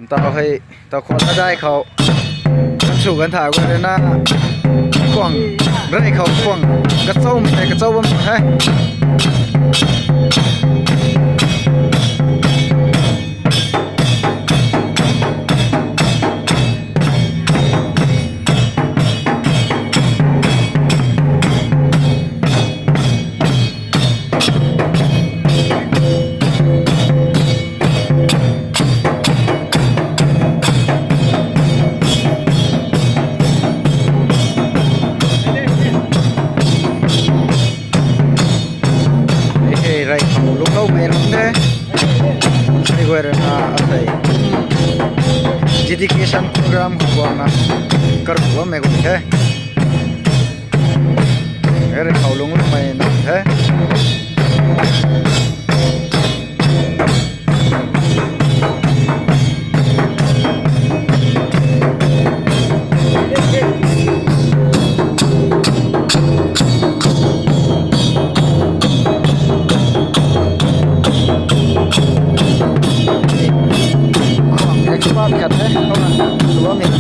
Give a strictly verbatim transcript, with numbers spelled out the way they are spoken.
Tau hei, tau khou ladai khou. Kan sw kan tha guay rui na. Kuang, rey khou kuang. Kachau mei tei kachau bam tuang the. Hei, rey khou lungloumei nunc the. Hei guay rui na asei dedication program khou guangna karuh bammei guay the. Hei rey khou lungloumei nunc the. Expert khat the, kumna sw bammei.